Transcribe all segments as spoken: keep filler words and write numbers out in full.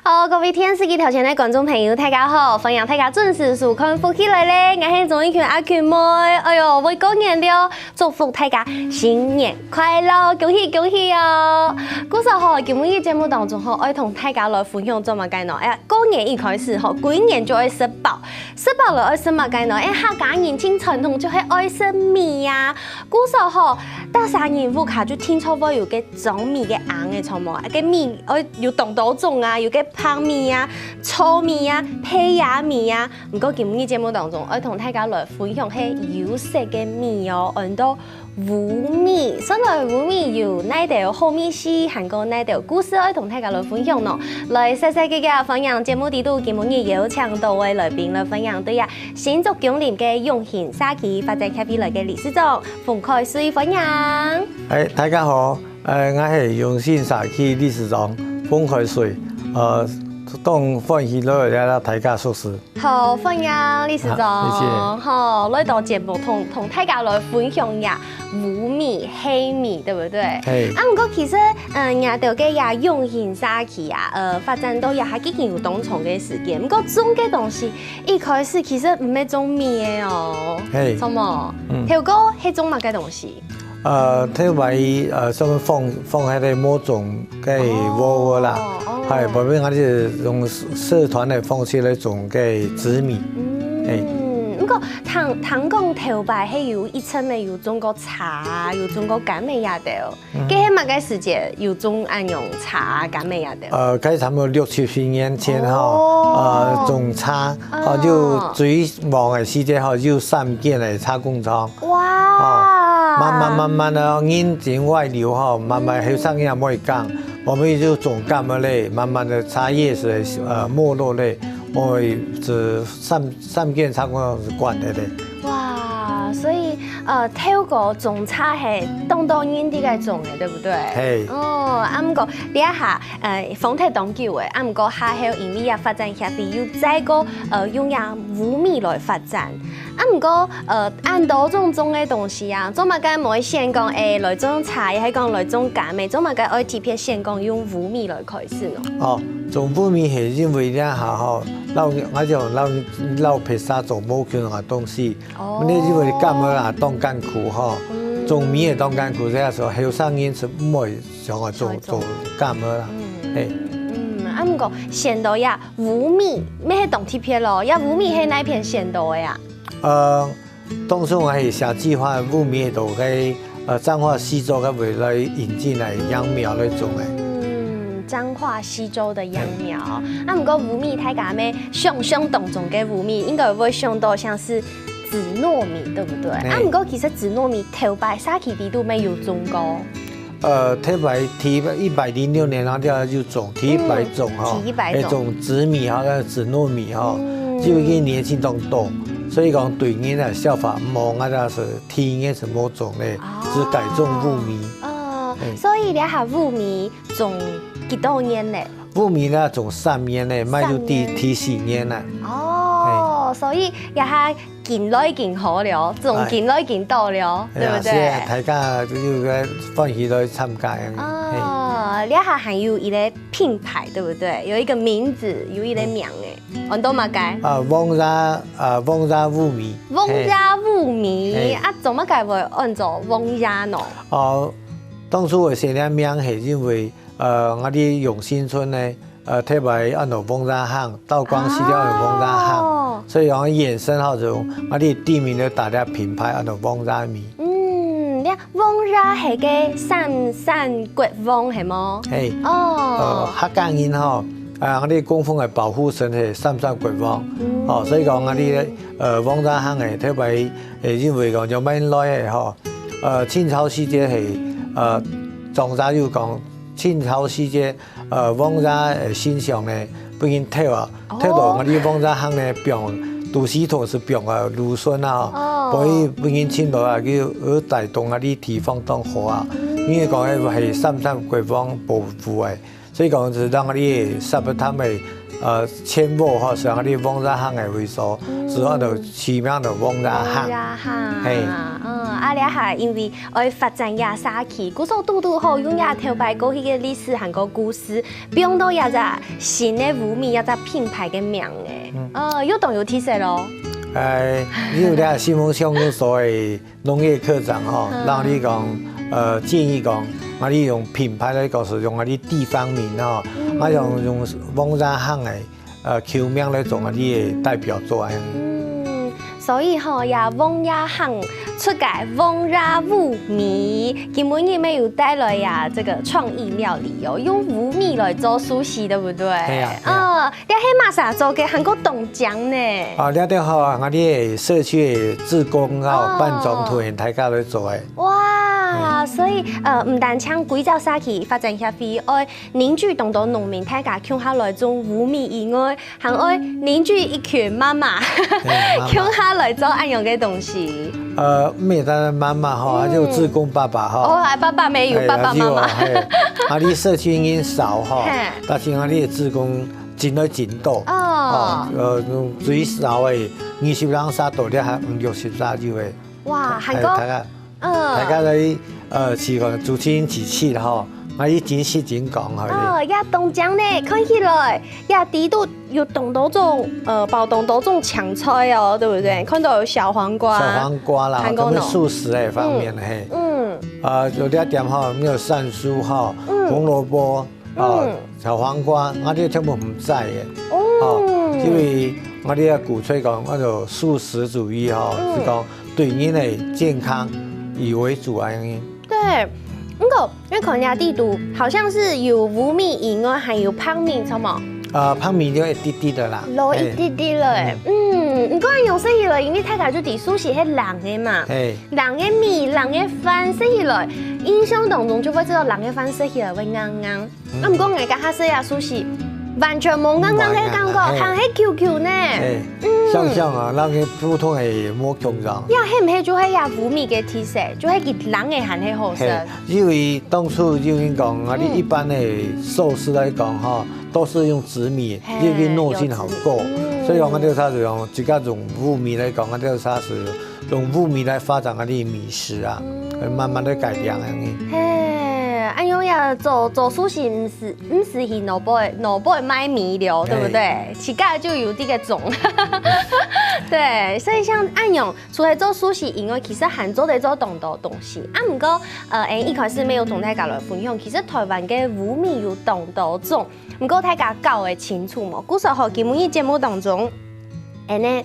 好，各位電視機頭前个觀眾朋友，大家好！歡迎大家準時收看《福氣來了》，𠊎係鍾意群阿群妹。哎喲，會過年了，祝福大家新年快樂，恭喜恭喜哦！故所吼，今晡日節目當中吼，愛同大家來分享做麼个呢？哎呀，過年一開始吼，過年就愛食飽，食飽了愛食麼个呢？哎，客家人盡傳統就係愛食米啊。故所吼，大家人屋下就定著會有个 裝米个罌个，著無？該米愛有當多種啊，有个白米啊、糙米啊、胚芽米啊。毋過今晡日節目當中，愛同大家來分享係有色个米哦，安到烏米。說來烏米有哪兜好味緒，還過哪兜故事愛同大家來分享呢？來，細細个个歡迎節目底肚今晡日邀請到个來賓來分享，對啊，新竹芎林个永興社區發展協會來个理事長 馮凱瑞，歡迎。哎，大家好，呃，𠊎係永興社區理事長馮凱瑞，呃，當歡喜來這大家熟識。好，歡迎理事長。啊，謝謝。好，來到節目同，同大家來分享一下烏米、黑米，對不對？嘿。啊，毋過其實，嗯，𠊎兜个這永興社區啊，呃，發展到這下已經有當長个時間，毋過種个東西一開始其實毋係種米个哦。嘿。著無？嗯。頭過係種麼个東西？ 呃，頭擺，呃，上面放，放該个無種个禾仔啦，哦，哦。係，後尾𠊎兜用社團个方式來種个紫米。嗯，嘿。毋過聽，聽講頭擺係有一陣仔有種過茶，有種過柑仔這兜。嗯。該係麼个時節有種恁樣茶、柑仔這兜？呃，該差不多六七十年前吼，哦。呃，種茶，哦，哦。就最忙个時節吼，有三間个茶工廠。 哇！哦，慢慢慢慢个，人情外流吼，慢慢後生人也毋會耕，𠊎兜就種柑仔咧，慢慢个茶葉係，呃，沒落咧，𠊎兜就三，三間茶館係關忒咧。哇，所以，呃，透過種茶係當多人在該種个，對不對？嘿。哦，啊，毋過這下，呃，荒忒當久个，啊，毋過下後因為這發展協會又再過，呃，用這烏米來發展。 啊，毋過，呃，恁多種種个東西啊，做麼个毋會選講，欸，來種茶，也係講來種柑仔，做麼个愛特別選講用烏米來開始呢？哦，種烏米係因為這下吼，老，𠊎講老，老百姓種無共樣个東西，哦。你因為柑仔啊，當艱苦吼，嗯。種米也當艱苦，這下說後生人係毋會想愛種，種，種柑仔啦，嗯。嘿。嗯，啊，毋過選到這烏米，乜係當特別咯，這烏米係哪片選到个啊？呃， 當初𠊎係寫計畫，烏米到該，呃，彰化溪州該位來引進來養苗來種个。嗯，彰化溪州的養苗。啊，毋過烏米大家乜想像當中个烏米，應該會想到像是紫糯米，對不對？嘿。啊，毋過其實紫糯米頭擺社區底肚乜有種過。 呃，頭擺第一百，一百零六年，𠊎兜就種，第一擺種吼，嗯，第一擺種。係種紫米吼，該紫糯米吼，嗯。就已經年輕當多，所以講對人个想法，無，𠊎兜係第一年係無種咧，哦。只改種烏米。哦，嘿。所以這下烏米種幾多年咧？烏米呢，種三年咧，乜就第，三年。第四年啦。哦，嘿。所以這下 緊來緊好了，種緊來緊多了，哎。對不對？哎呀，是啊，大家就有个歡喜來參加樣。哦，這下還有一個品牌，對不對？有一個名字，有一個名欸，安到麼个？啊，王爺，啊，王爺烏米。王爺烏米，嘿。啊，做麼个會安做王爺呢？哦，當初𠊎寫這名係因為，呃，𠊎兜永興村呢， 呃，特別安到王爺行，道光時節安到王爺行，哦。所以講延伸吼，就𠊎兜地名就打這品牌安到王爺米。嗯，你看王爺係个三山國王係無？嘿，哦。呃，客家人吼，啊，𠊎兜供奉个保護神係三山國王，嗯。哦，所以講𠊎兜，呃，王爺行个特別，呃，因為講有麼人來个吼，呃，清朝時節係，呃，莊家有講清朝時節 呃，王爺个神像呢，分人偷啊，哦。偷到𠊎兜王爺行呢，放，肚屎頭係放啊，蘆筍啊，哦。所以分人尋到啊，佢有帶動𠊎兜地方當好啊。嗯。因為講係三山國王保護个，所以講係讓𠊎兜沙不坦个，呃，前屋吼，係𠊎兜王爺行个位所，嗯。係安到取名个王爺行。王爺行，嘿。嗯，啊，啊，這下因為愛發展這社區，故所堵堵好用這頭擺過去个歷史還過故事，放到這隻新个烏米這隻品牌个名誒。呃，又當有特色咯。誒，你有這新豐鄉公所个農業科長吼，嗯。然後你講，呃，建議講，啊，你用品牌來講是用啊你地方名吼，嗯。啊，用，用王爺行个，呃，舊名來做啊你个代表作啊。嗯，所以吼，這王爺行出个王爺烏米，今晡日乜有帶來呀，這個創意料理哦，用烏米來做壽司，對不對？係啊，係啊。哦， 這係麼儕做个，還過當靚呢。啊，這兜吼，𠊎兜个社區个志工吼，哦。辦桌團大家來做个。哇，嗯。所以，呃，毋單淨歸隻社區發展協會，愛凝聚當多農民，大家共下來種烏米以外，還愛凝聚一群媽媽，嗯，媽媽。共下來做恁樣个東西。 呃，毋係單單媽媽吼，嗯。還有志工爸爸吼。哦，還爸爸乜有，哎，爸爸媽媽。還有啊，嘿，啊，你社區人少吼，嘿。但是啊，你个志工真來真多。哦。哦，呃，最少个二十人儕到，這下五六十儕有个。哇，還過，哎，大家，嗯。大家來，呃，是講組成一起吼，啊，你真實真講吼。哦，也當靚呢，看起來，也底肚 有當多種，呃，包當多種青菜哦，對不對？看到有小黃瓜，小黃瓜啦，還有呢？咱素食个方面，嗯。嘿。嗯。啊，有這點吼，乜有山蘇吼，嗯。紅蘿蔔，啊，嗯。小黃瓜，啊，這全部毋在个。哦。哦，因為𠊎兜个鼓吹講，𠊎兜素食主義吼，嗯。是講對人个健康以為主恁樣。 對，毋過，𠊎看這底肚好像係有烏米以外，還有白米，著無？啊，白米就一滴滴个啦。落一滴滴个，嘿。嗯，毋過恁樣食起來，因為大家就知壽司係冷个嘛。嘿。冷个米、冷个飯食起來，印象當中就會知道冷个飯食起來會硬硬。 嗯。啊，毋過𠊎這下食个壽司，完全無硬硬个感覺，無硬硬啊，嘿。還係Q Q呢。嘿，嗯。想想啊，該普通个無共樣。呀，係毋係就係這烏米个特色，就係佢冷个還係好食？嘿，因為當初有人講啊，嗯。你一般个壽司來講吼，都是用紫米，嘿，因為耐性好夠，有紫米，嗯。所以講，𠊎兜儕就用，自家用烏米來講，𠊎兜儕係 用烏米來發展𠊎兜美食啊，嗯。慢慢來改良恁樣。嘿，恁樣也做，做壽司毋使，毋使去外背，外背買米了，對不對？嘿。自家就有這個種。對，所以像恁樣，除了做壽司以外，其實還做得做當多東西。啊，毋過，呃，𠊎一開始乜有同大家來分享，其實臺灣个烏米有當多種，毋過大家搞會清楚無？故所吼，今晡日節目當中，恁樣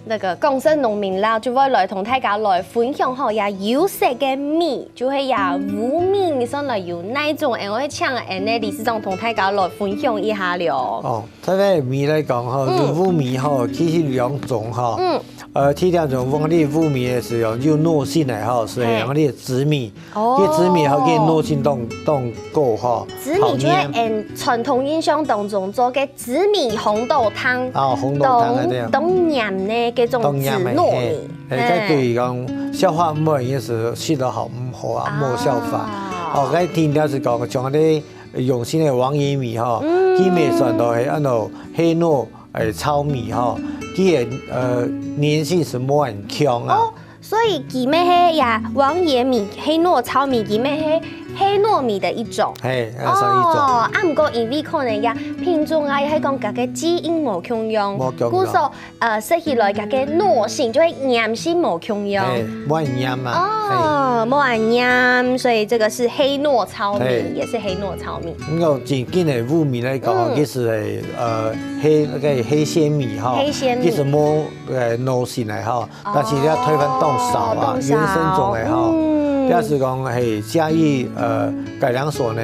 該個講食農民啦，就會來同大家來分享吼，這有色个米，就係這烏米，你算來有哪種，𠊎會請𠊎个理事長同大家來分享一下了。哦，臺灣个米來講吼，嗯。就烏米吼，其實兩種吼。嗯。呃，第一種，𠊎兜烏米个係有，有耐性个吼，係嘿。𠊎兜个紫米，哦。這紫米吼，佢耐性當，當夠吼，紫米就係好黏。𠊎傳統印象當中做个 紫米紅豆湯，哦，紅豆湯啊，對啊。當，當黏呢，該種紫糯米。當黏的，嘿。嘿，嘿。該對於講消化毋好，也係食了好毋好啊，啊。無消化。哦，該聽了係講，像該用心个王爺米吼，嗯。佢乜算到係安到黑糯，誒，糙米吼，佢个，呃，黏性係無恁強啊。哦， 所以佢乜係呀，王爺米、黑糯糙米，佢乜係黑糯米的一種。嘿，啊，算一種。哦，啊，毋過因為可能呀，品種啊，也係講佢个基因無共樣，無共樣。故所，呃，食起來佢个糯性就係黏性無共樣。嘿，無恁黏啊。哦，嘿。無恁黏，所以這個是黑糯糙米，嘿。也是黑糯糙米。毋過正經个烏米來講，嗯。其實係，呃，黑，那個黑纖米哈，黑纖米。其實無，呃，耐性个哈。 但是這臺灣當少啊，哦，當少。原生種个吼，嗯。這係講係嘉義，呃，改良所呢，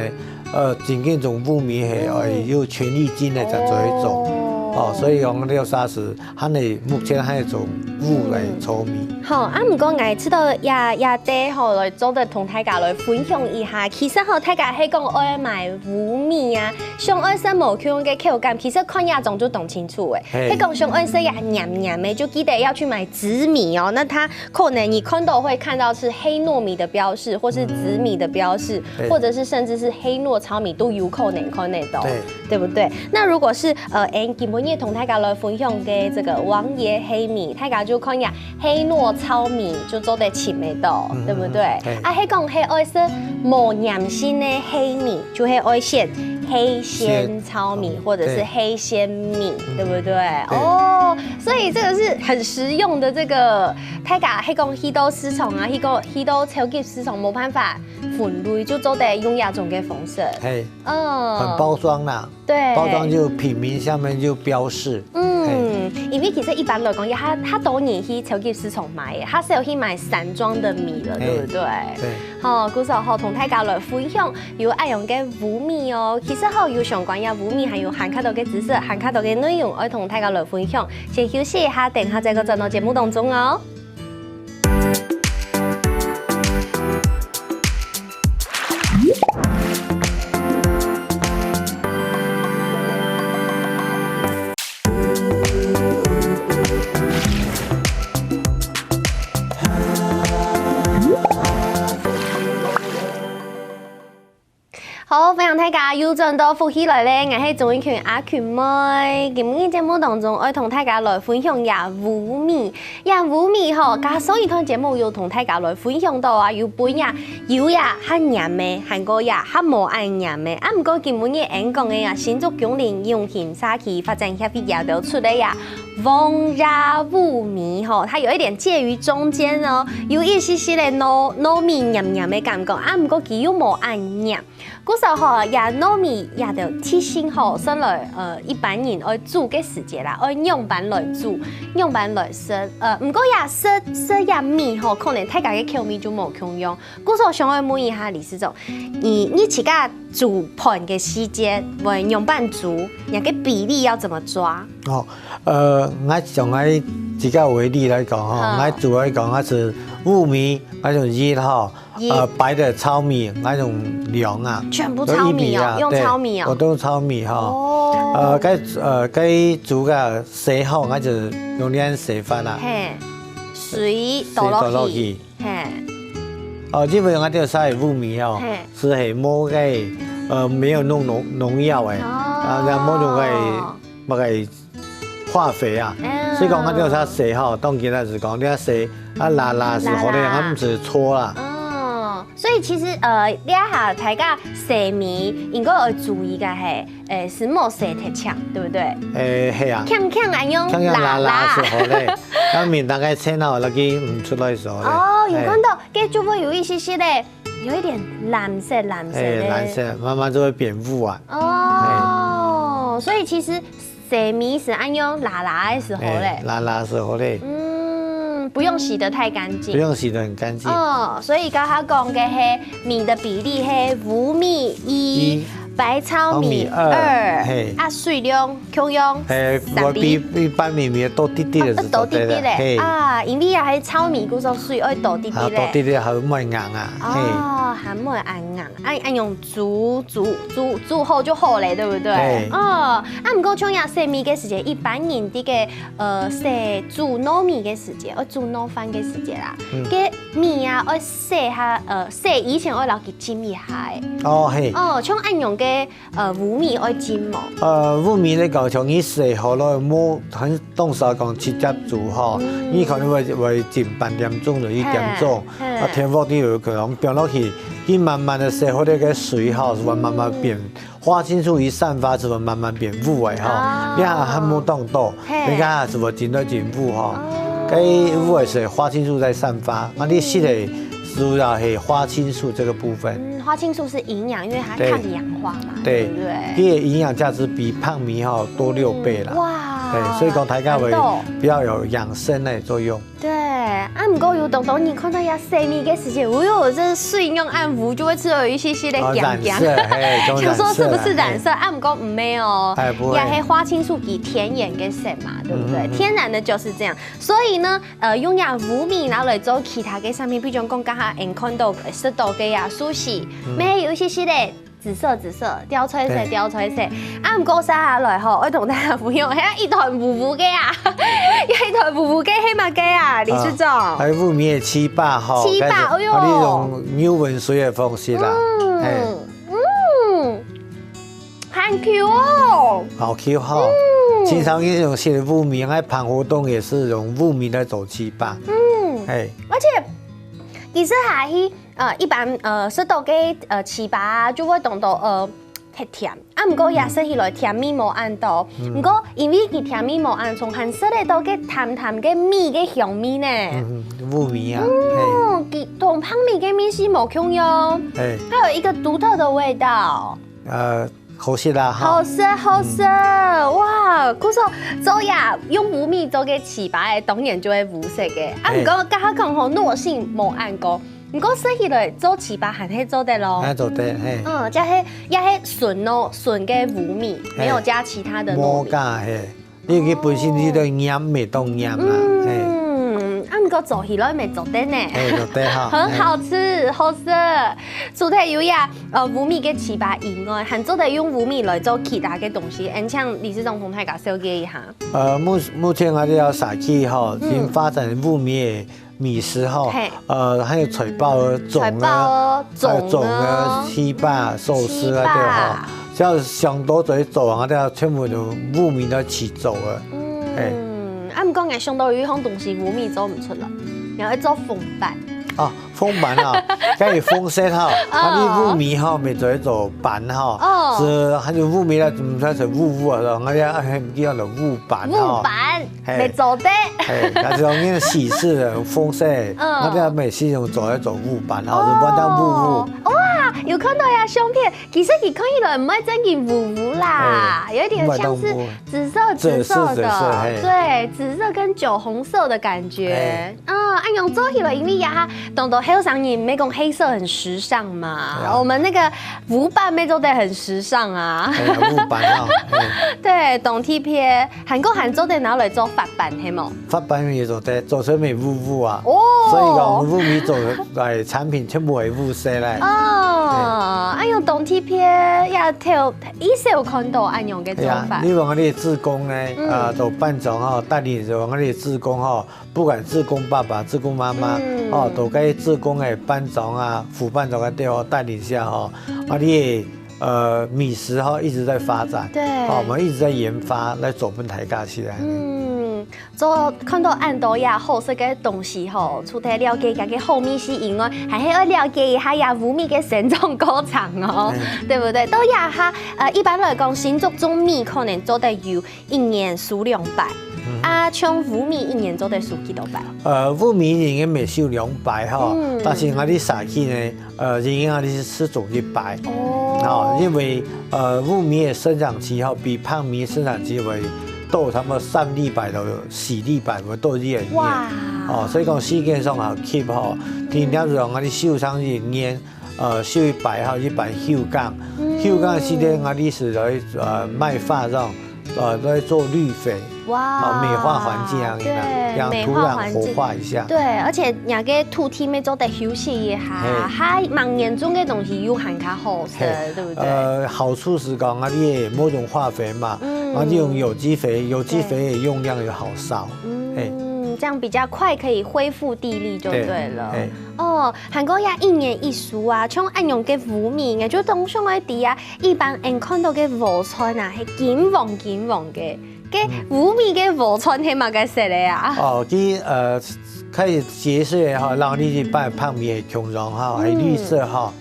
呃，正經種烏米係，嗯。呃，有權利金个才做得種。哦。哦，所以講這个啥係，還係目前還係種烏个糙米。嗯。好，啊，毋過𠊎知道這，這兜吼，來做得同大家來分享一下。其實吼，大家係講愛買烏米啊，想愛食無共樣个口感，其實看這種就當清楚誒。 嘿。係講想愛食也黏黏个，就記得要去買紫米哦。那它可能你看到會看到是黑糯米的標示，或是紫米的標示，嗯。嘿。或者是甚至是黑糯糙米都有可能看得到，對。對不對？那如果是，呃，𠊎今晡日同大家來分享个這個王爺黑米，大家就看一下黑糯糙米就做得尋得到，嗯，對不對？嗯，嗯，對。啊，係講係愛食無黏性个黑米，就係愛選黑秈糙米，秈，或者是黑秈米，對。對不對？對。哦，所以這個是很實用的這個，大家係講去到市場啊，去到，去到超級市場，無辦法分類，就做得用這種个方式。嘿，嗯。很包裝啦。對。包裝就品名下面就標示。嗯，嘿。因為其實一般來講，也較，較多人去超級市場買个，較少去買散裝的米了，嘿。對不對？對。好，故所好同大家來分享有恁樣个烏米哦。其實好有相關个烏米，還有還較多个知識，還較多个內容，愛同大家來分享。先休息一下，等下再過轉到節目當中哦。好，歡迎大家又轉到福氣來了，𠊎係鍾意群阿群妹。今日節目當中，愛同大家來分享這烏米。這烏米吼，加上一段節目有同大家來分享到啊，有分這有這較黏个，還過這較無恁黏个。啊，毋過今晡日𠊎講个啊，新竹芎林永興社區發展協會這兜出个啊，黃葉烏米吼，它有一點介於中間哦，有一息息个糯，糯米黏黏个感覺，啊，毋過佢又無恁黏。 故所吼，這糯米這兜特性吼，算來，呃，一般人愛煮个時節啦，愛仰般來煮，仰般來食。呃，毋過這食，食這米吼，可能大家个口味就無共樣。故所想愛問一下理事長，你，你自家煮飯个時節，會仰般煮？你个比例要怎麼抓？哦，呃，𠊎從𠊎自家為例來講吼，好。𠊎主要講，𠊎係烏米，𠊎用一吼，一。呃，白的糙米，𠊎用兩啊，全部糙米哦，就一比啊，用糙米哦。對，我都用糙米哈。哦。呃，該，呃，該煮个時候，𠊎就用這樣洗法啦。嘿，水倒落去。水倒落去。嘿。哦，基本上就係烏米哦，嘿。係係無該，呃，沒有弄農，農藥誒，哦。啊，那無弄該，麼个 化肥啊。嗯。所以講，𠊎這下洗吼，當然啦，係講你愛洗，啊，罅罅係好咧，罅罅。啊，毋係搓啦。嗯，所以其實，呃，這下大家洗米應該愛注意个係，誒，係莫洗忒淨，對不對？誒，係啊。淨淨恁樣，淨淨罅罅罅。係好咧，啊，面大概切好，那個，嗯，出來係好咧。哦，有看到，嘿。該就會有一息息个，有一點藍色，藍色个。誒，藍色，慢慢就會變烏啊。哦，嘿。所以其實 洗米係恁樣罅罅个係好咧。哎，罅罅係好咧。嗯，不用洗得太乾淨。不用洗得很乾淨。哦，所以剛剛講个係米的比例係烏米一，一，白糙米二，糙米二，嘿。啊，水量共樣哎，三比。會比一般米米多滴滴个，哦，多滴滴咧。嘿。啊，因為啊，係糙米，故所水愛多滴滴咧。啊，多滴滴，還毋會硬啊，嘿。哦，還毋會恁硬。啊，啊，用煮，煮，煮，煮好就好咧，對不對？嘿。哦， 啊，毋過像這洗米个時節，一般人在該，呃，洗煮糯米个時節，呃，煮糯飯个時節啦，嗯。該米啊，愛洗下，呃，洗以前愛摎佢浸一下誒。哦，嘿。哦，像恁樣个，呃，烏米愛浸無？呃，烏米來講，像你洗好了，無很，當時講直接煮吼，嗯。你可能會，會浸半點鐘到一點鐘，嘿，嘿。啊，電鍋底有可能放落去，佢慢慢个洗好了个水吼，係會慢慢變 花青素一散發，係會慢慢變烏个吼。啊。你看還無當多，嘿。你看係會真來真烏吼。哦。該烏个係花青素在散發，那你食个主要係花青素這個部分。嗯，花青素是營養，因為它抗氧化嘛，對。對不對？對。它的營養價值比胖米吼多六倍啦。嗯，哇，對，所以講大家會，很多。比較有養生的作用。 對，啊，毋過有當多人看到這洗米个時節，哎喲，這水樣恁烏，就會出來有一息息个哦，鹹鹹。染色，嘿，這種染色啦，想說是不是染色？嘿。啊，毋過毋係哦，哎，不會。也係花青素佢天然个色嘛，對不對？嗯，嗯，嗯。天然的就是這樣。所以呢，呃，用這烏米拿來做其他个產品，比如講，剛剛𠊎看到，呃，食到个啊，壽司，嗯。乜有一息息个 紫色紫色，掉菜色，對。掉菜色。啊，毋過續下來吼，愛同大家分享，係一團烏烏个啊，一團烏烏个係麼个啊，理事長？啊，還有烏米个粢粑吼，粢粑，該是，哎喲。啊，你用牛滾水的方式啦，嗯，嘿。嗯， Q哦，好 Q 哈。经常用些乌米，还办活动也是用乌米来做粢粑。嗯，哎，而且其实还是呃一般呃食到个呃粢粑啊，就会当到呃甜甜。啊，毋过也食起来甜味无恁多。毋过因为佢甜味无恁重，还食得到个淡淡个米个香味呢。嗯，乌米啊，哦，佢同白米个米是无共样，哎，还有一个独特的味道。呃，好食啦哈。好食，好食，哇！故所做呀，用乌米做个粢粑个，当然就会乌色个。啊，毋过刚刚讲吼，糯性无恁高，毋过食起来做粢粑还是做得咯。还做得，嘿。嗯，这是也是纯糯，纯个乌米，没有加其他的糯米。无加嘿，因为佢本身就在黏，没当黏啊，嘿。嗯，啊，毋过做起来没做得呢。哎，做得哈，很好吃，好食。除了有呀，呃，乌米个粢粑以外，还做得用乌米来做其他个东西。嗯，像理事长同大家紹介一下。呃，目目前啊，这个社区哈，已经发展乌米的米食哈，嘿，呃，还有菜包啊、粽啊，菜包啊，还有粽啊，粽啊，粢粑、寿司啊，粢粑，对哈，只要想到做啊，对，全部都乌米来去做啊。嗯，哎，啊，毋过我想到有一样东西乌米做毋出了，你要做封板。啊，封板啊，可以封色哈，啊，你乌米哈，没做一做板哈，哦，是还有乌米啦，怎么说是乌乌啊，然后啊，还有叫做乌板哈。乌板，嘿，没做得。嘿，但是用那个喜事的封色，嗯，那个每次用做一做乌板哈，是不然乌乌。哦，哇，有看到呀，相片，其实你看起来毋会真个乌乌啦，哎，有一点像是紫色紫色的，紫色紫色，嘿，对，紫色跟酒红色的感觉。哎，啊，恁样做起来，因为呀，当多后生人，没讲黑色很时尚嘛，对啊，我们那个乌板没做得很时尚啊。哎呀，乌板啊，哎，对，当特别，还过还做得拿来做发粄，系无？发粄也做得，做成没乌乌啊。哦，所以讲乌米做的，哎，产品全部会乌色嘞。哦，哎呦，当特别呀，头一手看到恁样个做法。哎呀，你讲你的志工呢，嗯，啊，做班长哈，带领着我们的志工哈，不管志工爸爸、志工妈妈，嗯，哦，都该志工的班长啊、副班长啊，对哦，带领下哈，啊，你的呃米食哈一直在发展，对，哦，我们一直在研发，来做分大家起来。嗯，做看到恁多呀好食个东西吼，除了了解佢个好味緒以外，还是要了解一下呀乌米个生长过程哦，嗯，对不对？到呀哈，呃，一般来讲，新竹种米可能做得有一年收两摆，嗯，啊，像乌米一年做得收几多摆？呃，乌米应该没收两摆哈，嗯，但是我哋社区呢，呃，应该係收一摆。哦，哦，因为呃，乌米的生长期哈，比白米生长期会多差不多三礼拜到四礼拜，会多一点。哇，哦，所以讲时间上好keep哈，天天就让我哋收成一年。呃，收一擺吼，一擺休耕。嗯，休耕時間，𠊎俚係來，呃，賣花這樣，呃，來做綠肥，哇，哦，美化環境啊，對，讓土壤活化一下。美化環境。對，而且若个土地乜做得休息一下，嘿，還望眼中个東西又還較好食，嘿，對不對？呃，好處係講，𠊎俚也無用化肥嘛，嗯，𠊎俚用有機肥，有機肥的用量又好少，嗯，嘿，這樣比較快可以恢復地力就對了。對，嘿。 哦，還過也一年一收啊，像恁樣个烏米，𠊎就當想愛知啊，一般𠊎看到个禾埕啊，係金黃金黃个，該烏米个禾埕係麼个色个啊？哦，佢，呃，開始結穗吼，然後你去拜白米的共樣吼，係綠色吼。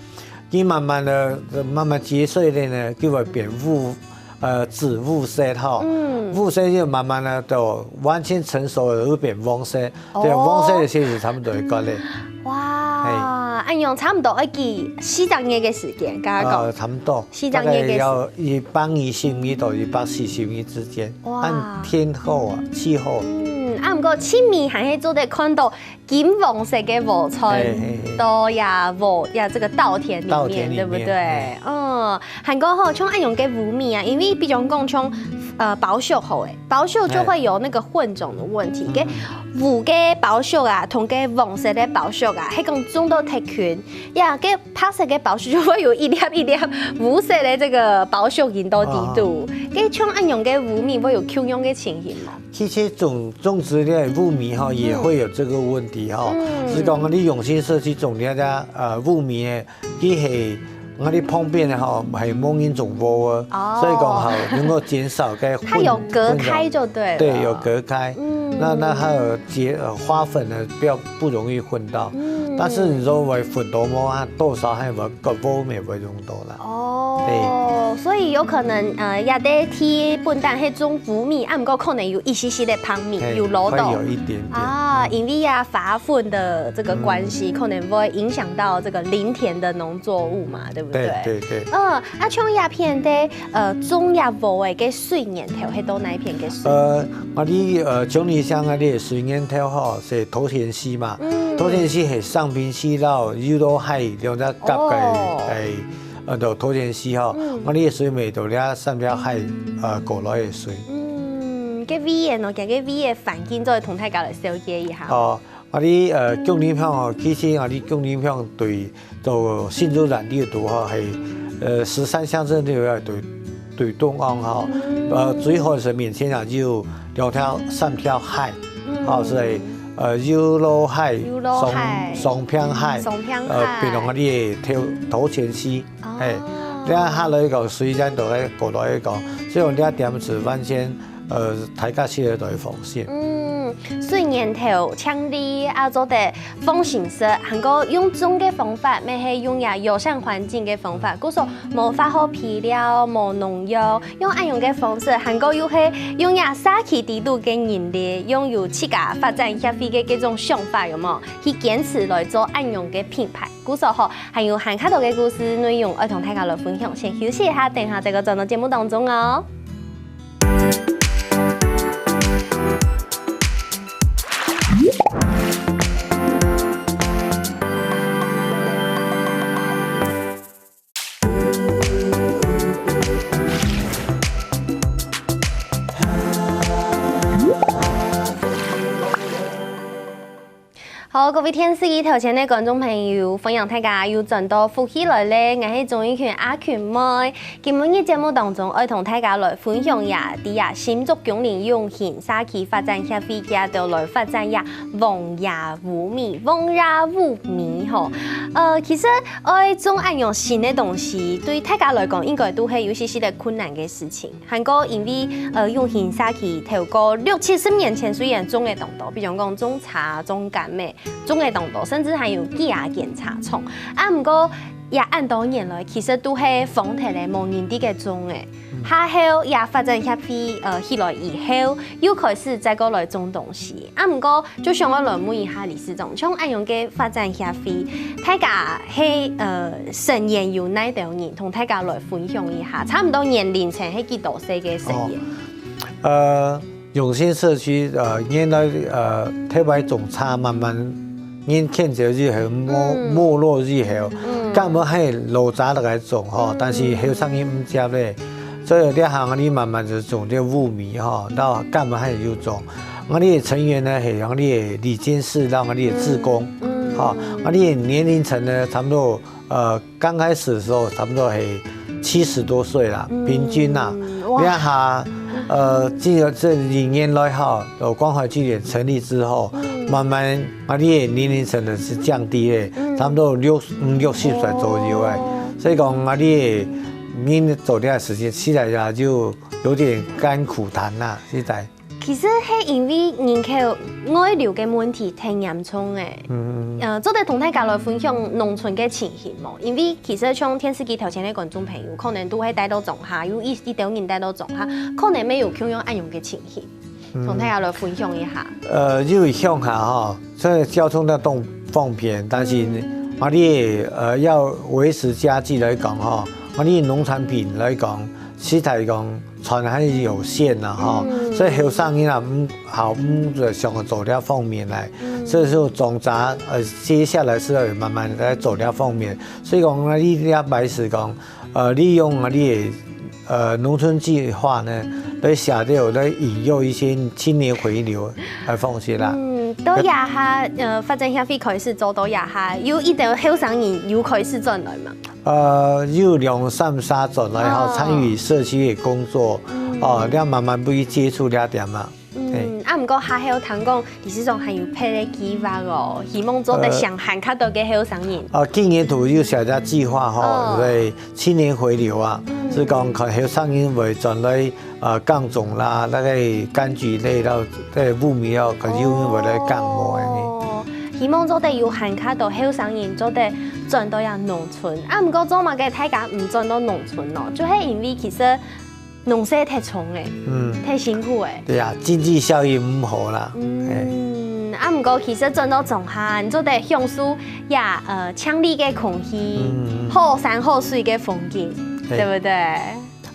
佢慢慢的，慢慢結穗了呢，就會變烏，呃，紫烏色吼。嗯。烏色就慢慢的就完全成熟了，會變黃色。 對，哦，黃色个時節差不多會割咧。哇，恁樣差不多愛幾四隻月个時間，剛剛講。呃，差不多，四隻月个時間。大概要一百二十日到一百四十日之間，哇，看天候啊，氣候。嗯，啊，毋過盡尾還係做得看到金黃色个禾埕，嘿，嘿，嘿。到呀禾呀這個稻田裡面，稻田裡面，對不對？嘿。嗯，還過吼，像恁樣个烏米啊，因為比如講像，呃，包粟好誒， 包粟就會有那個混種的問題，嘿，該烏个包粟啊，同該黃色个包粟啊，係講種到忒近，呀，該白色个包粟就會有一粒一粒烏色个這個包粟引到底肚。哦。該像恁樣个烏米會有共樣个情形無？其實種，種植類烏米吼，也會有這個問題吼。嗯。係講你用心設計種這隻，呃，烏米呢，佢係 𠊎兜旁邊个吼，還無人種禾个，哦。所以講吼，能夠減少該混，它有隔開就對了。混種，對，有隔開。嗯。那，那還有結，呃，花粉呢，不要，不容易混到。嗯。但是你說會混到無啊，多少還有個禾苗會用到啦。哦，對。所以有可能，呃，這兜地本旦係種禾米，啊，毋過可能有一息息个粄米，嘿，有落到。會有一點點。啊，嗯。因為啊，花粉的這個關係，嗯。可能會影響到這個鄰田的農作物嘛，對不對？對，對，對。嗯， 啊，像這片个，呃，種這禾个該水源頭，係到哪一片个水？呃，𠊎兜，呃，中壢鄉啊，這水源頭吼，係頭前溪嘛。嗯。頭前溪係三平溪摎油路溪兩隻夾个，哦。欸，呃，就頭前溪吼。嗯。𠊎兜个水尾就這三條溪，呃，過來个水。嗯，該位个喏，該位个環境，做得同大家來紹介一下。哦， 𠊎兜，呃，嗯。芎林鄉哦，其實𠊎兜芎林鄉對到新竹蘭這肚吼，係，呃，十三鄉鎮裡頭對，對東岸吼，嗯。呃，最好係面前啊，有兩條、三條溪，嗯。吼，係，呃，油路溪、油路溪。雙，雙平溪，嗯，雙平溪。呃，變成𠊎兜个頭，頭前溪，哦。嘿，這下來講，水源就係過來講，所以講這點係完全 呃，大家食得到个方式。嗯，水源頭淨俐啊，做得放心食，還過用種个方法，乜係用這友善環境个方法，故所無化學肥料、無農藥，用恁樣个方式，還過又係用這社區底肚个人力，用有自家發展協會个這種想法，有無？去堅持來做恁樣个品牌。故所吼，還有還較多个故事內容，愛同大家來分享。先休息一下，等下再過轉到節目當中哦。 好，各位電視機頭前个觀眾朋友，歡迎大家又轉到福氣來了，𠊎係鍾玉群阿群妹。今晡日節目當中，愛同大家來分享這，在這新竹芎林永興社區發展協會，佢兜來發展這黃芽烏米，黃芽烏米吼。呃，其實愛種恁樣新个東西，對大家來講，應該都係有一息息个困難个事情。 還過因為，呃，永興社區頭過六七十年前雖然種个當多，比如講種茶、種柑仔，種个當多，甚至還有幾下間茶廠。啊，毋過這恁多年來，其實都係荒忒个，無人在該種个。嗯。下後這發展協會，呃，起來以後，又開始再過來種東西。啊，毋過 就想愛來問一下理事長，像恁樣个發展協會，大家係，呃，成員有哪兜人，同大家來分享一下，差毋多年齡層係幾多歲个成員？哦，呃，永興社區，呃，原來，呃，頭擺種茶慢慢年輕者以後沒，嗯。沒落以後，嗯。根本還老早就來種吼，嗯。但是後生人毋接咧，所以這下𠊎兜慢慢就種這烏米吼，到根本還有種。 𠊎兜个成員呢，係𠊎兜个理監事，摎𠊎兜个志工。嗯，嗯。吼，𠊎兜个年齡層呢，差不多，呃，剛開始的時候，差不多係七十多歲啦，嗯，平均啦。哇。這下，呃，這，這幾年來吼，有關懷據點成立之後，嗯。慢慢𠊎兜个年齡層呢係降低个，嗯。差不多六，五六十歲左右个。哦。所以講，𠊎兜个人做這个事情起來呀，就有點甘苦談啦，實在。 其實係因為人口外流个問題忒嚴重欸。嗯。呃，做得同大家來分享農村个情形無？因為其實像電視機頭前个觀眾朋友，可能都會戴到莊下，有一，一兜人戴到莊下，可能乜有共樣恁樣个情形，嗯。同大家來分享一下。呃，因為鄉下吼，雖然交通當方便，但是嗯。𠊎兜，呃，愛維持家計來講吼，𠊎兜農產品來講，實在講 產還係有限啦吼。嗯。所以後生人啊，毋好，毋就想做這方面來。嗯。所以說種茶，呃，接下來係愛慢慢來做這方面。所以講，𠊎兜這擺係講，呃，利用𠊎兜个，呃，農村計畫呢，來寫這，來引誘一些青年回流來奉獻啦。嗯，到這下，呃，發展協會開始做到這下，有一兜後生人又開始轉來嘛？ 呃，有兩三儕轉來吼，哦。參與社區个工作，嗯。哦，這樣慢慢會接觸這點啊。嗯，嘿。啊，毋過下後聽講，理事長還有別个計畫哦，希望做得呃想還較多个後生人。啊，今年度有寫隻計畫吼，哦。對，青年回流啊，嗯。係講看後生人會轉來，呃，耕種啦，該个柑橘類啦，該个烏米啊，看有人會來耕無个呢。哦，希望做得有還較多後生人做得轉到呀農村。啊，毋過做麼个大家毋轉到農村呢？就係因為其實 農事忒重欸，嗯。忒辛苦欸。對啊，經濟效益毋好啦。嗯，啊，毋過其實轉到庄下，你做得享受呀，呃，清冽个空氣，嗯，嗯。好山好水个風景，嘿。對不對？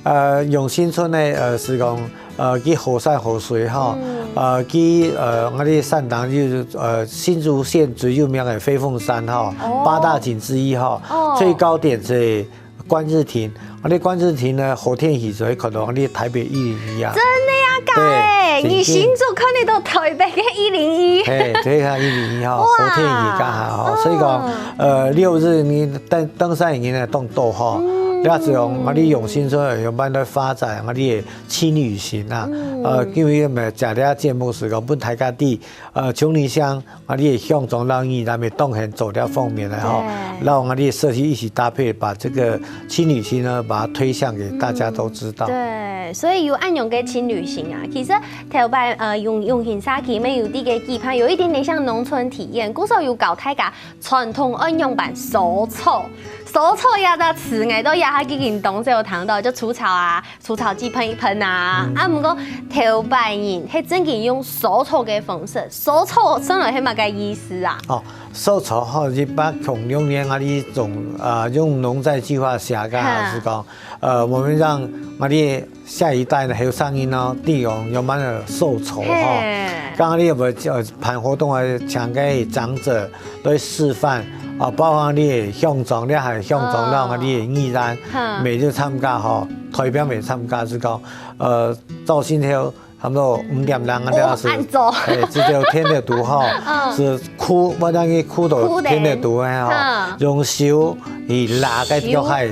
呃，永興村呢，呃，係講，呃，佢好山好水吼，嗯。呃，佢，呃，𠊎兜山頂就，呃，新竹縣最有名个飛鳳山吼，哦。八大景之一吼，哦。最高點係 觀日亭，𠊎兜觀日亭呢，好天氣就會看到𠊎兜台北一零一啊。真的呀，假的？對，你新竹看得到台北个一零一？嘿，對啊，一零一吼，哇。好天氣該下吼，所以講，哦。呃，六日你登，登山个人呢，當多吼，嗯。也係講𠊎兜永興村有慢慢發展𠊎兜个輕旅行啊，嗯。呃，因為𠊎兜這个節目係講分大家知，呃，窮里鄉 𠊎兜个鄉長摎你，𠊎兜當然做這方面个吼，對。然後𠊎兜社區一起搭配，把這個輕旅行呢，把它推向給大家都知道。嗯，對，所以有恁樣个輕旅行啊，其實頭擺，呃，永，永興社區乜有這个舉辦，有一點點像農村體驗，故所有教大家傳統愛仰般掃草。掃草這隻詞，𠊎兜這下已經當少聽到，就除草啊， 除草劑噴一噴啊。嗯。啊，毋過頭擺人係正經用掃草个方式，掃草算來係麼个意思啊？哦，掃草吼，一般從兩年𠊎兜種，呃，用農再計畫寫个，哈。係講，呃，我們讓𠊎兜下一代呢，後生人哦，知仰般个掃草吼。嘿。剛剛你有無，呃，辦活動啊，請个長者 來示範，啊，包括𠊎兜鄉長，這下鄉長，哦。摎𠊎兜議員，哈。乜有參加吼，代表乜參加，係講，呃，朝晨頭差不多五點零啊，哦，這樣子，恁早。哎，這就天就毒吼，嗯。係烀，𠊎兜去烀到烀个。天就毒个吼，哈。用手去拉該腳下，手。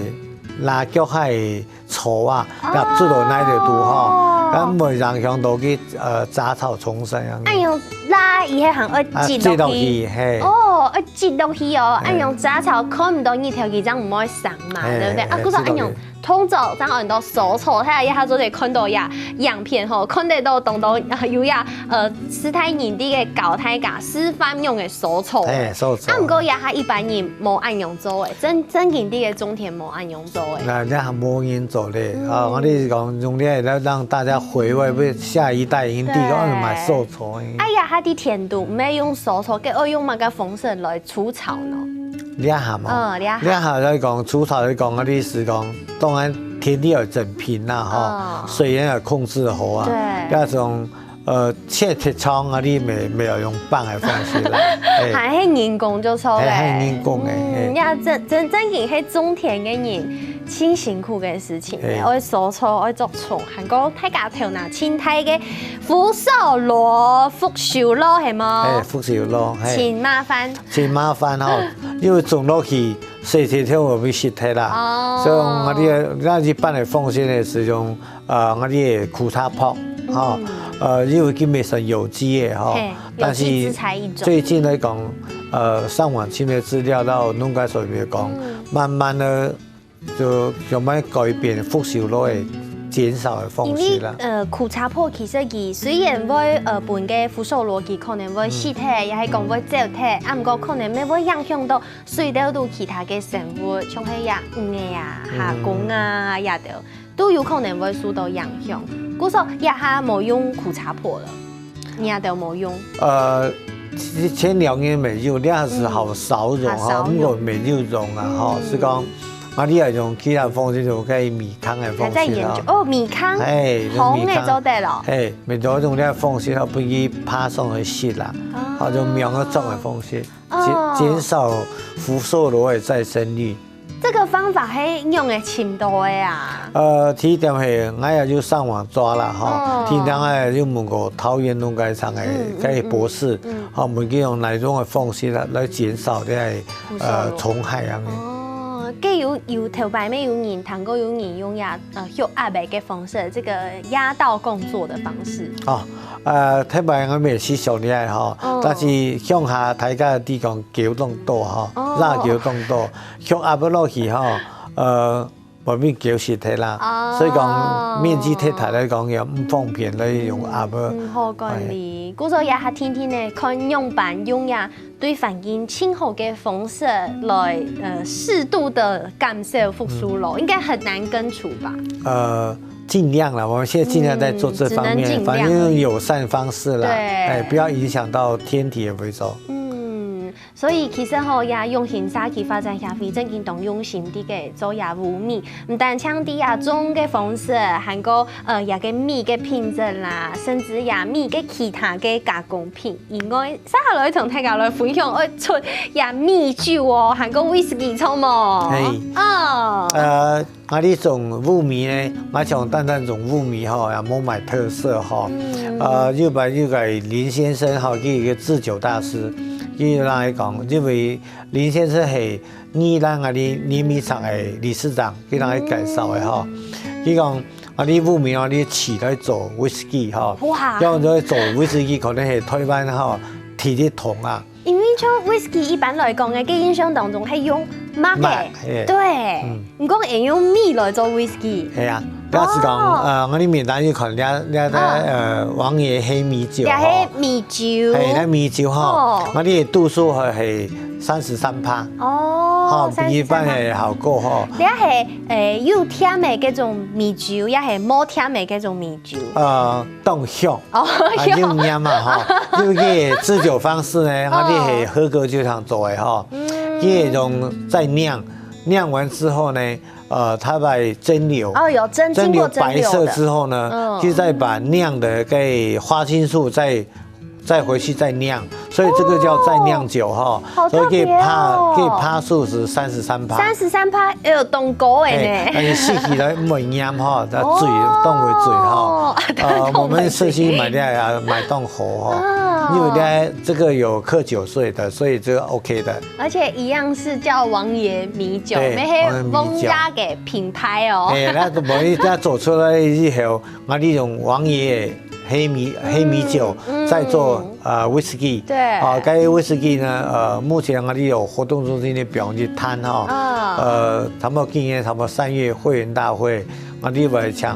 拉腳下 草啊，哦。也捽到哪就堵吼，哦。也毋會影響到佢，呃，雜草叢生啊。恁樣拉，佢係還愛擠落去。啊，擠落去，嘿。哦，愛擠落去哦，嘿。恁樣雜草看毋到日頭，佢正毋會生嘛，嘿，對不對？啊，嘿，故所恁樣，擠落去。通常正安到掃草，大家一下做得看到呀，影片吼，看得到當多，呃，有呀，呃，師大人在該教大家示範用个掃草。嘿，掃草。啊，毋過這下一般人無恁樣做誒，正，正經在該種田無恁樣 做誒。該，該還無人做咧。嗯。啊，𠊎兜係講用這來讓大家回味，分下一代人知講，哎。哎，買掃草誒。哎呀，佢在田肚，毋係用掃草，該愛用麼个方式來除草呢？這下嘛，嗯，這下。這下來講，除草來講，𠊎兜係講，當然田地要整平啦，吼，哦。水源要控制好啊。對。該種 呃，切鐵窗啊，你乜，乜愛用放个方式啦。哎。還係人工就著咧。哎，還人工个，嗯，哎。呀，正，正，正經係種田个人，盡辛苦个事情，哎。愛掃草，愛捉蟲，還過大家頭那盡大个福壽螺、福壽螺，係無？哎，福壽螺，嘿。盡麻煩。盡麻煩吼，因為種落去，細細條會被食忒啦。哦。所以𠊎兜，該一般个方式呢，係用 呃，𠊎兜个苦茶粕，吼，嗯。呃，因為佢乜算有機个，吼，嘿，但是有機食材一種。最近來講，呃，上網尋个資料，然後農改所也講，嗯。慢慢个就想辦法改變福壽螺个減少个方式啦。因為，呃，苦茶粕其實佢雖然會，呃，分該福壽螺佢可能會死忒，嗯。也係講會走忒，啊，毋過可能乜會影響到水底肚其他个生物，像係呀魚仔啊、嗯。蝦公啊，也都 都有可能會受到影響。故所這下無用苦茶粕了，你也都無用。呃，其實前兩年乜有，該係好少用吼，嗯。好少用。毋過乜有用啊，吼，嗯。係講，啊，你愛用其他方式，就該米糠个方式咯。還在研究。哦，米糠，哎，用米糠。紅个做得咯。哎，乜有用該方式，然後分佢爬上去食啦，哦。吼，用苗个種个方式，哦。減，減少福壽螺个再生率。 這個方法係仰仔尋到个啊？呃，第一點係，𠊎也有上網抓啦，吼。哦。第二點𠊎也有問過桃園農改場个，嗯，嗯，該博士，嗯，嗯。吼，問佢用哪種个方式來，來減少這个，呃，福壽螺。蟲害啊。哦，該有，有頭擺乜有人，聽過有人用壓，呃，畜鴨仔个方式，這個壓稻共作的方式。哦，呃，特別我每次想起來吼，哦。但是鄉下大家地方狗當多吼，哦。野狗當多，畜鴨仔落去吼，呃，會分狗食忒啦。哦。所以講面積忒大來講，也毋方便來用鴨仔。嗯，好管理。故所也還天天呢，看樣板用呀，對環境盡好个方式來，呃，適度的減少復甦咯，嗯。應該很難根除吧？呃，盡量了，我們現在盡量在做這方面，嗯，只能盡量而已。反正友善方式啦，對。哎，不要影響到天敵的回收。嗯，所以其實吼，也永興社區發展協會正經當用心的个做這烏米，毋單淨在這種个方式，還過，呃，這个米个品質啦，甚至這米个其他个加工品以外，接下來同大家來分享愛出這米酒哦，還過威士忌，著無？嘿。哦。呃，𠊎這種烏米呢，𠊎想單單種烏米吼，也無麼特色吼。嗯。呃，有擺有个林先生吼，佢一個製酒大師，佢來講，因為林先生係宜蘭啊，林，林米廠个理事長，佢來介紹个吼。嗯。佢講，啊，你烏米哦，你取來做威士忌吼。哇。要做威士忌，可能係台灣吼，第一桶啊。 因為像威士忌一般來講个，个印象當中係用麥个，麥，嘿。對。嗯。毋過會用米來做威士忌。係啊，表示講，哦。呃，𠊎這面單有看這，這个，哦。呃，王爺黑米酒，這係吼。米酒。嘿，該米酒吼，哦。𠊎這度數係，係三十三趴。哦，吼，比一般个好過吼。三十三趴。這係，誒，有甜个該種米酒，也係無甜个該種米酒。呃，當香。 哦，啊，有。有黏啊，吼。因為這个製酒方式呢，哦。啊，你係合格酒廠做个吼，嗯。佢會用再釀，釀完之後呢，呃，它來蒸餾，哦，有蒸，蒸餾白色之後呢，經過蒸餾的。嗯。佢再把釀的該花青素再，再回去再釀，所以這個叫再釀酒哈。哦，好特別哦。所以可以趴，可以趴數是三十三趴。三十三趴，哎喲，當高的呢。哎，但是食起來毋會黏哈，它水，哦。當會水哈。呃，當會水。我們社區買的啊，買當好哈。啊。因為呢，這個有刻酒稅的，所以這個OK的。而且一樣是叫王爺米酒，對，沒有，王爺米酒。王家的品牌哦。哎，那個萬一它做出來以後， 啊，你用王爺黑米，嗯，黑米酒，嗯，再做，嗯。呃，威士忌。對。啊，該威士忌呢，呃，目前啊，你有活動中心的表演攤哈，啊。呃，差不多今年差不多三月會員大會，啊，你會請，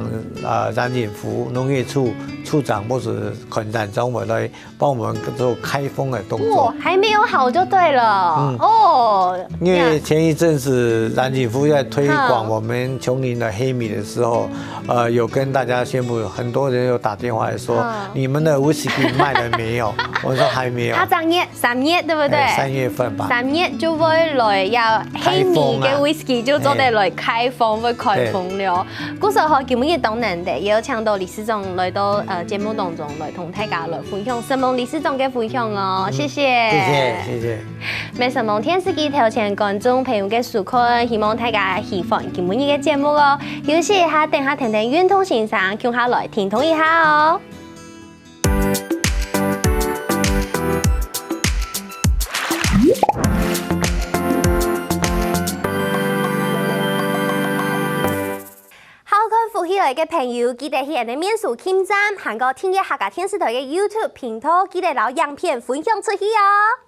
呃，藍景福農業處處長或者款展總會來幫我們做開封的動作。哇，還沒有好就對了。嗯。哦，因為前一陣子藍景福在推廣，哈，我們芎林的黑米的時候，呃，有跟大家宣布，很多人有打電話來說，哈。你們的威士忌賣了沒有？我說還沒有。啊，三月，三月，對不對？哎，三月份吧。三月就會來，要黑米跟威士忌就做得來開封，開封啊。會開封了。對。故所吼，今日當難得，也有請到理事長來到，呃，節目當中來同大家來分享，承蒙理事長的分享哦，嗯，謝謝。謝謝，謝謝。 乜承蒙電視機頭前觀眾朋友个收看，希望大家喜歡今晡日个節目哦。休息一下，等下聽聽運動先生，共下來停動一下哦。好看福氣來个朋友，記得去𠊎等面書網站，還過訂閱客家電視台个YouTube頻道，記得摎影片分享出去哦。